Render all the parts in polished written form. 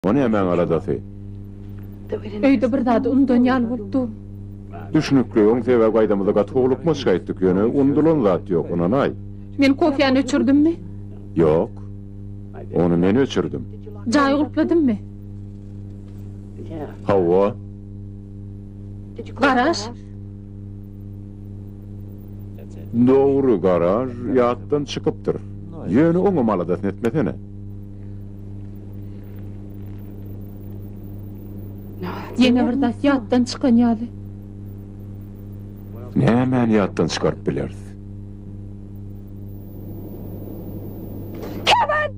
O nämäň aladasy? Öýde bir zady unudan ýaly bolup dur. Düşnükli, oň sebäbi gaýdamyzda gaty howlukmaç gaýtdyk, ýöne unudylan zat ýok, ynanaý. Men kofýany öçürdimmi? Ýok. Ony men öçürdim. Jaýy gulpladymmy? Hawa. Garaž? Dogry, garaž ýatdan çykypdyr. Ýöne oňam aladasyny etmesene. Ýene bir zat ýatdan çykan ýaly. Nämäni ýatdan çykaryp bileris? Kevin!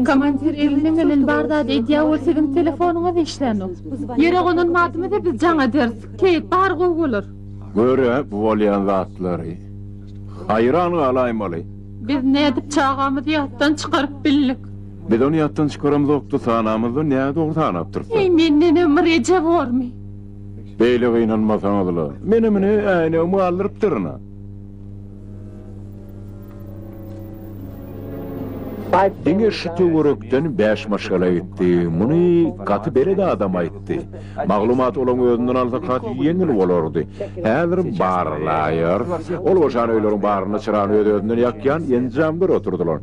Komandir elinden gelen bar zady edýär, ol siziň telefonyňyz işlänok. Ýere gonan badymyza biz jaň ederis. Keýt, bary gowy bolar. Gör-ä bu bolýan zatlary. Haýran galaýmaly. Biz nädip çagamyzy ýatdan çykaryp bildik? Biz ony ýatdan çykaramzokdy, sanamyzda nädogry sanapdyrys-da. Eý, mendenem bir eje bormy? Beýle gynanmasaňyz-la. Menem ine äýnegimi galdyrypdyryn-a. Diňe şu töwerekden bäş maşgala gitdi. Muny gaty belet adam aýtdy. Maglumaty olaň özünden alsak has ýeňil bolardy. Häzir barlaýarys. Ol boşan öýleriň barynda çyrany öz-özünden ýakýan enjamlar oturdylan.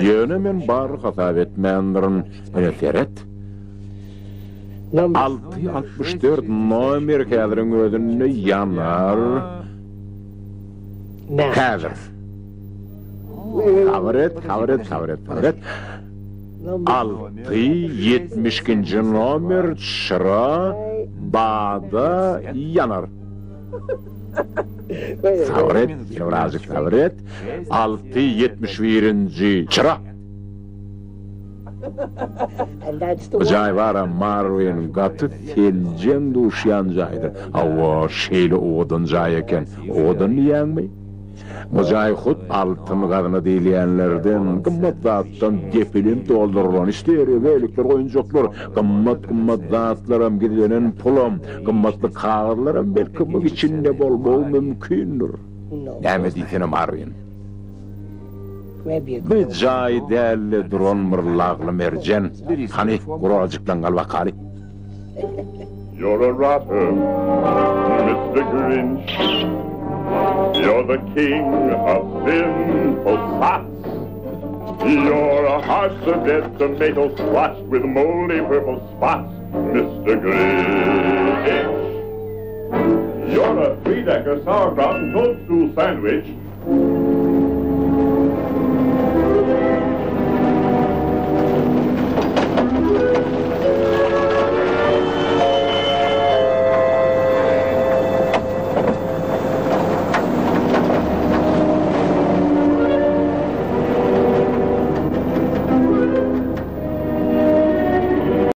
Ýöne men barly hasap etmändirin. Ine seret. 664 nomer häziriň özünde ýanar. Häzir. Sabyr et, sabyr et, sabyr et, sabyr et. 672-nji nomer çyra bada ýanar. Sabyr et, ýene birazjyk sabyr et. 671-nji çyra. Bu jaý bar-a Marwin gaty seljeň duşýan jaýdyr. Hawa, şeýle owadan jaý eken. Owadan diýýäňmi? Bu jaý hut altyn gazna diýilýänlerden, gymmat zatdan depelem doldurylan. Stereo, welikler, oýunjaklar, gymmat-gymmat zatlaram, gizlenen pulam, gymmatly kagyzlaram belki bu içinde bolmagy mümkindir. Näme diýsene, Marwin? Bu jaý däl-de duran bir lagly merjen. Hany, gurajyklaňy al bakaly. You're a rotter, Mister Grinch. You're the king of sinful sots. You're a hearts of dead tomatoes splotched with moldy purple spots, Mister Grinch. You're a three-decker sauerkraut and toadstool sandwich.